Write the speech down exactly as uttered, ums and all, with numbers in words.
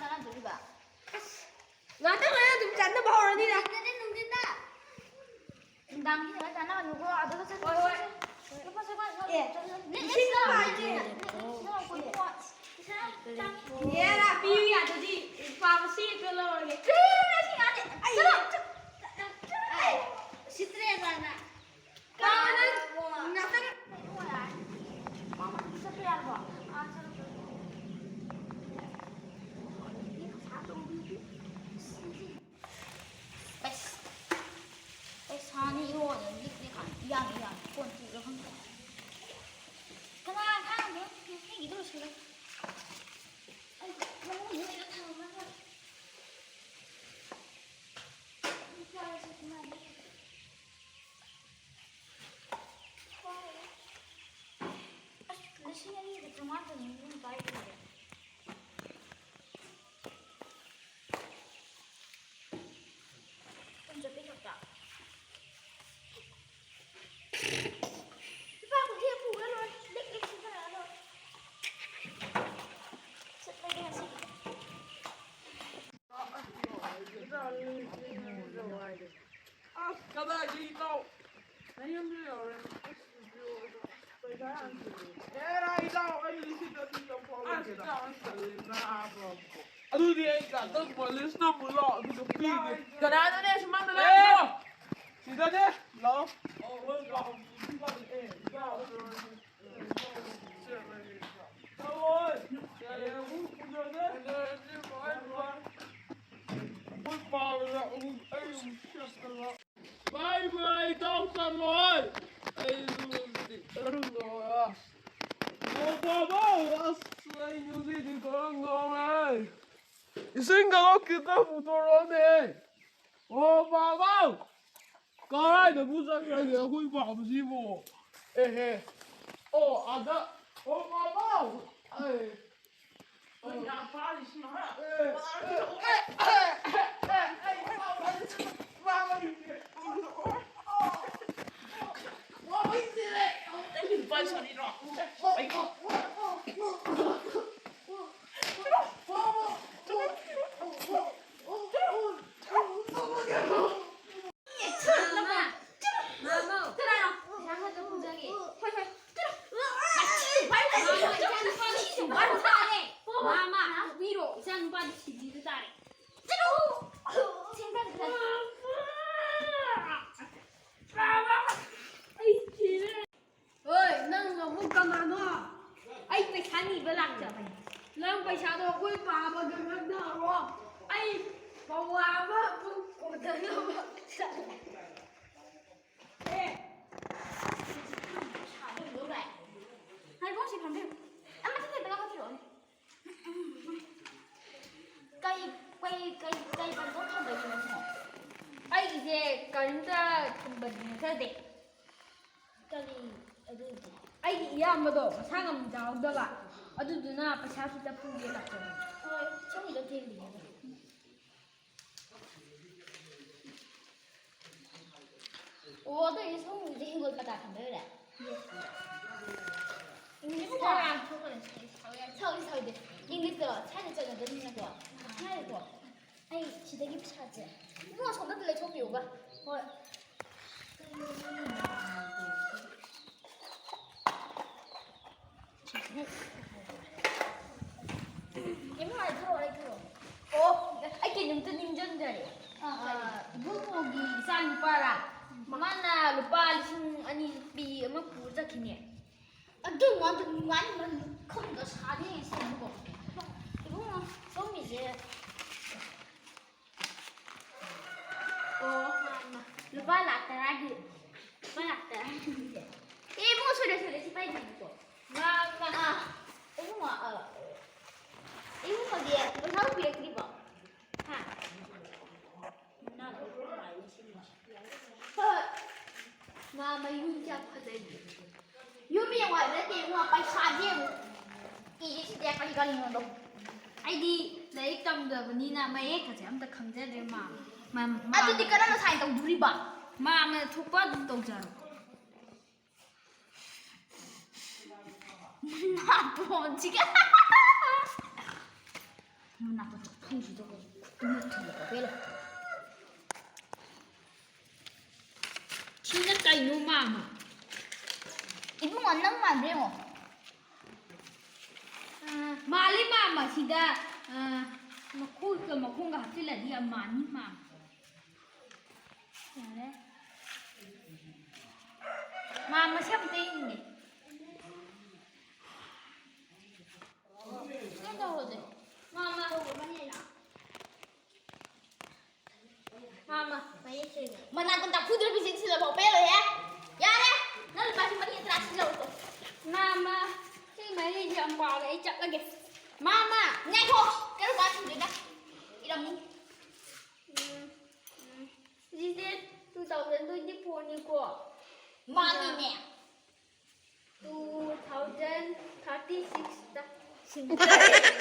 ꯆꯥꯟꯅꯗꯣꯔꯤꯕ? ꯑꯁ, ꯉꯥꯛꯇꯪ ꯂꯩꯔ ꯑꯗꯨꯝ ꯆꯥꯟꯅꯕ ꯍꯧꯔꯅꯤꯗ꯫ ꯅꯨꯡꯊꯤꯟꯗ, ꯅꯨꯡꯊꯤꯟꯗ꯫ ꯅꯨꯡꯗꯥꯡꯒꯤ ꯈꯔ ꯆꯥꯟꯅꯕꯅꯤꯀꯣ, ꯑꯗꯨꯒ ꯆꯠꯁꯤ, ꯍꯣꯏ, ꯍꯣꯏ꯫ ꯆꯠꯁꯤ, ꯆꯠꯁꯤ꯫ ꯂꯨꯄꯥ ꯆꯥꯝꯃꯉꯥ, ꯑꯦ, ꯆꯠꯁꯤ꯫ ꯂꯤꯁꯤꯡ ꯑꯃ ꯍꯥꯏꯁꯦ꯫ ꯂꯤꯁꯤꯡ ꯑꯃ ꯀꯨꯟꯊ꯭ꯔꯥ꯫ ꯄꯩꯁꯥ ꯌꯥꯝ ꯆꯪꯉꯤ꯫ ꯌꯦꯔꯥ, ꯄꯤꯌꯨ ꯌꯥꯗ꯭ꯔꯗꯤ ꯂꯨꯄꯥ ꯃꯁꯤꯡ ꯍꯦꯛꯇ ꯂꯧꯔꯒꯦ꯫ ꯆꯠꯂꯣ, ꯁꯤ ꯉꯥꯛꯇ꯫ ꯑꯩ ꯆꯠꯂꯣ꯫ ꯁꯤꯠꯇ꯭ꯔꯦ ꯃꯥꯅ꯫ ꯄꯩꯁꯥꯅꯤ ꯏꯔꯣꯗ ꯂꯤꯛꯂꯤ ꯀꯥꯟ ꯏꯌꯥꯡ ꯏꯌꯥꯡ ꯀꯣꯟ ꯆꯨꯔ ꯈꯪꯗꯦ꯫ ꯀꯅꯥ ꯊꯥꯡꯗꯣ? ꯑꯩꯒꯤꯗꯣ ꯂꯣꯏꯁꯤꯜꯂꯣ꯫ ꯑꯩ ꯃꯉꯣꯟꯗ ꯂꯣꯏꯅ ꯊꯝꯃꯒ꯫ ꯑꯁ, ꯂꯤꯁꯤꯡ ꯑꯅꯤꯒ ꯆꯥꯝꯃꯉꯥ ꯆꯅꯤ ꯄꯥꯏꯔꯤꯁꯦ꯫ ꯀꯨꯟ ꯆꯠꯄꯤ ꯈꯛꯇ꯫ ꯂꯨꯄꯥ ꯀꯨꯟꯊ꯭ꯔꯥ ꯄꯨꯔ ꯂꯣꯏꯔꯦ꯫ ꯂꯤꯛ ꯂꯤꯛ ꯁꯤꯖꯤꯟꯅꯔ ꯂꯣꯏꯔꯦ꯫ ꯆꯠꯂꯒꯦ ꯉꯁꯤꯗꯤ꯫ ꯑꯁ, ꯀꯗꯥꯏꯗꯒꯤ ꯏꯇꯥꯎ? ꯅꯌꯨꯝꯗ ꯌꯧꯔꯦ꯫ ꯑꯁ, ꯄꯩꯁꯥ ꯌꯥꯝ ꯆꯤꯜꯂꯤ꯫ ꯑꯦꯔꯥ, ꯏꯇꯥꯎ, ꯑꯩ ꯂꯤꯁꯤꯡ ꯑꯅꯤ ꯂꯧꯊꯣꯛꯑꯒꯦ꯫ ꯑꯁ, ꯏꯇꯥꯎ, ꯑꯩ ꯇꯜꯂꯦ, ꯅꯥꯕ꯫ ꯑꯗꯨꯗꯤ ꯑꯩ ꯉꯥꯛꯇꯪ ꯄꯨꯂꯤꯁꯅ ꯑꯃꯨꯛ ꯂꯥꯛꯑꯣ, ꯑꯗꯨꯒ ꯄꯤꯒꯦ꯫ ꯀꯅꯥꯅꯣꯅꯦ ꯁꯨꯃꯥꯡꯗ ꯑꯦ! ꯂꯥꯛꯏꯗꯣ? ꯁꯤꯗꯅꯦ, ꯂꯥꯛꯑꯣ꯫ ꯑꯣ, ꯍꯣꯏ, ꯂꯥꯛꯑꯣ꯫ ꯑꯦ, ꯏꯇꯥꯎ꯫ ꯕꯥꯏ ꯕꯥꯏ, ꯏꯇꯥꯎ ꯆꯪꯉꯣꯏ꯫ ꯑꯩ ꯍꯧꯖꯤꯛ ꯈꯔ ꯉꯥꯎꯔꯦ꯫ ꯑꯣ ꯕꯥꯕꯥ, ꯑꯁ, ꯑꯩ ꯍꯧꯖꯤꯛꯇꯤ ꯈꯔ ꯉꯥꯎꯔꯦ꯫ ꯏꯁꯤꯡꯒ ꯈꯤꯇ ꯄꯨꯊꯣꯔꯛꯑꯣꯅꯦ꯫ ꯑꯣ ꯕꯥꯕꯥ! ꯀꯔꯥꯏꯗꯕꯨ ꯆꯠꯈ꯭ꯔꯒꯦ ꯑꯩꯈꯣꯏ ꯄꯥꯕꯁꯤꯕꯨ? ꯑꯦꯍꯦ꯫ ꯑꯣ, ꯑꯥꯗ꯫ ꯑꯣ ꯕꯥꯕꯥ! ꯑꯩ꯫ ꯑꯣ꯫ ꯌꯥꯝ ꯐꯥꯔꯤꯁꯤꯅ꯫ ꯑꯦ, ꯑꯦ, ꯑꯦ, ꯑꯦ, ꯑꯦ, ꯑꯦ, ꯑꯦ, ꯑꯩ ꯂꯨꯄꯥ ꯁꯣꯔꯤꯔꯣ? ꯑꯩ꯫ ꯄꯩꯁꯥꯗꯣ ꯑꯩꯈꯣꯏ ꯄꯥꯕꯒ ꯉꯥꯡꯅꯔꯣ꯫ ꯑꯩ ꯄꯋꯥ ꯑꯃ ꯀꯣꯟꯅꯅꯕ꯫ ꯑꯦ꯫ ꯄꯩꯁꯥꯗꯣ ꯂꯧ ꯂꯥꯛꯑꯦ꯫ ꯉꯥꯏꯈꯣ, ꯁꯤ ꯐꯝꯕꯤꯌꯨ꯫ ꯑꯃ ꯊꯛꯀꯦ, ꯇꯔꯥ ꯈꯛ ꯄꯤꯔꯛꯑꯣꯅꯦ꯫ ꯀꯩ, ꯀꯩ, ꯀꯩ, ꯀꯩ ꯄꯟꯊꯧ ꯊꯝꯕꯒꯤꯅꯣ ꯁꯤꯅ? ꯑꯩꯒꯤꯁꯦ ꯀꯔꯤꯝꯇ ꯊꯝꯕꯗꯤ ꯅꯠꯆꯗꯦ꯫ ꯀꯔꯤ ꯑꯗꯨꯗꯤ? ꯑꯩꯒꯤ ꯏꯌꯥꯝꯕꯗꯣ ꯃꯁꯥ ꯉꯝꯗ ꯌꯥꯎꯗꯕ, ꯑꯗꯨꯗꯨꯅ ꯄꯩꯁꯥ ꯈꯤꯇ ꯄꯨꯒꯦ ꯂꯥꯛꯆꯕꯅꯤ꯫ ꯍꯣꯏ, ꯁꯣꯝꯒꯤꯗꯣ ꯊꯦꯡꯕꯤꯔꯣ꯫ ꯑꯣ, ꯑꯗꯨ ꯑꯣꯏꯗꯤ ꯁꯣꯝꯒꯤꯁꯦ ꯍꯤꯡꯒꯣꯜ ꯄꯇꯥ ꯊꯝꯕꯩ ꯑꯣꯏꯔꯦ? ꯏꯪꯂꯤꯁꯇ ꯌꯥꯝ ꯊꯣꯛꯄꯅꯦ, ꯁꯥꯎꯗꯤ ꯁꯥꯎꯗꯦ꯫ ꯏꯪꯂꯤꯁꯇꯣ ꯁ꯭ꯋꯥꯏꯗ ꯆꯠꯅꯗꯕꯅꯤꯅꯀꯣ, ꯉꯥꯏꯌꯨꯀꯣ꯫ ꯑꯩ ꯁꯤꯗꯒꯤ ꯄꯩꯁꯥꯁꯦ ꯏꯕꯨꯡꯉꯣ, ꯑꯁꯣꯝꯗ ꯑꯝꯇ ꯂꯩꯊꯣꯛꯄꯤꯌꯨꯕ꯫ ꯍꯣꯏ꯫ ꯏꯕꯨꯡꯉꯣ, ꯑꯩ ꯊꯣꯛꯂꯛꯑꯣ, ꯑꯩ ꯊꯣꯛꯂꯛꯑꯣ꯫ ꯑꯣ, ꯑꯩ ꯀꯩꯅꯣꯝꯇ ꯅꯤꯡꯁꯤꯡꯖꯔꯦ꯫ ꯑꯥ, ꯀꯔꯤ? ꯑꯥ, ꯏꯕꯨꯡꯉꯣꯒꯤ ꯏꯆꯥ ꯅꯨꯄꯥꯔꯥ? ꯃꯥꯅ ꯂꯨꯄꯥ ꯂꯤꯁꯤꯡ ꯑꯅꯤ ꯄꯤ ꯑꯃ ꯄꯨꯔ ꯆꯠꯈꯤꯅꯦ꯫ ꯑꯗꯨ ꯃꯥꯗꯣ ꯅꯨꯡꯉꯥꯏꯃꯟ ꯈꯪꯗ ꯁꯥꯅꯤ ꯁꯤꯅꯀꯣ꯫ ꯏꯕꯨꯡꯉꯣ, ꯁꯣꯝꯒꯤꯁꯦ꯫ ꯑꯣ, ꯃꯥ, ꯃꯥ꯫ ꯂꯨꯄꯥ ꯂꯥꯛ ꯇꯔꯥꯒꯤ, ꯂꯨꯄꯥ ꯂꯥꯛ ꯇꯔꯥꯒꯤ꯫ ꯑꯦ, ꯏꯕꯨꯡꯉꯣ, ꯁꯣꯏꯔꯦ, ꯁꯣꯏꯔꯦ, ꯁꯤ ꯄꯥꯏꯗꯣꯏꯅꯤꯀꯣ꯫ ꯃꯥ, ꯃꯥ꯫ ꯑꯥ, ꯏꯕꯨꯡꯉꯣ, ꯑꯥ, ꯏꯕꯨꯡꯉꯣꯗꯤ ꯄꯩꯁꯥ ꯄꯤꯔꯛꯇ꯭ꯔꯤꯕꯣ? ꯍꯥ? ꯍꯣꯏ꯫ ꯃꯥ ꯃꯌꯨꯝ ꯀꯌꯥ ꯐꯖꯩ꯫ ꯌꯨꯝ ꯌꯦꯡꯉꯣ ꯍꯥꯏꯕ ꯅꯠꯇꯦ, ꯏꯕꯨꯡꯉꯣ, ꯄꯩꯁꯥꯗꯤ ꯌꯦꯡꯉꯨ꯫ ꯏꯁꯤꯗꯤ ꯀꯔꯤ ꯀꯔꯤꯅꯣꯗꯣ꯫ ꯑꯩꯗꯤ ꯂꯥꯏꯔꯤꯛ ꯇꯝꯗꯕꯅꯤꯅ ꯃꯌꯦꯛꯀꯁꯦ ꯑꯝꯇ ꯈꯪꯖꯗ꯭ꯔꯦ, ꯃꯥ꯫ ꯃꯥ, ꯃꯥ꯫ ꯑꯗꯨꯗꯤ ꯀꯔꯝꯅ ꯁꯥꯏꯟ ꯇꯧꯗꯣꯔꯤꯕ? ꯃꯥ ꯑꯃ ꯊꯣꯛꯄ ꯑꯗꯨꯝ ꯇꯧꯖꯔꯣ꯫ ꯅꯥꯇꯣꯟꯁꯤꯒ꯫ ꯅꯥꯇꯣꯟ ꯆꯥꯛꯐꯨꯁꯤꯗ ꯇꯨꯃꯤꯟ ꯊꯝꯕ ꯄꯦꯜꯂꯦ꯫ ꯁꯤꯅ ꯀꯩꯅꯣ, ꯃꯥꯃ? ꯏꯕꯨꯡꯉꯣ, ꯅꯪ ꯃꯥꯟꯕ꯭ꯔꯥ ꯌꯦꯡꯉꯣ꯫ ꯑ, ꯃꯥꯜꯂꯤ, ꯃꯥꯃ꯫ ꯁꯤꯗ, ꯑ, ꯃꯈꯨꯠꯀ ꯃꯈꯣꯡꯒ ꯍꯥꯞꯆꯤꯜꯂꯗꯤ ꯌꯥꯝ ꯃꯥꯟꯅꯤ, ꯃꯥꯃ꯫ ꯌꯥꯔꯦ꯫ ꯃꯥ ꯃꯁꯝ ꯑꯝꯇ ꯌꯦꯡꯅꯤꯡꯉꯦ꯫ ꯀꯩꯅꯣ ꯇꯧꯔꯁꯦ, ꯃꯥ ꯃꯥ ꯉꯥꯏꯈꯣ꯫ ꯀꯔꯝ ꯀꯥꯟ ꯁꯤꯟꯗꯣꯏꯅꯣ? ꯏꯔꯝꯃꯨ꯫ ꯎꯝ, ꯎꯝ꯫ ꯁꯤꯁꯦ two thousand twenty four ꯅꯤꯀꯣ꯫ ꯃꯥꯅꯤꯅꯦ꯫ Two thousand thirty six ꯇ ꯁꯤꯟꯗꯣꯏꯅꯦ꯫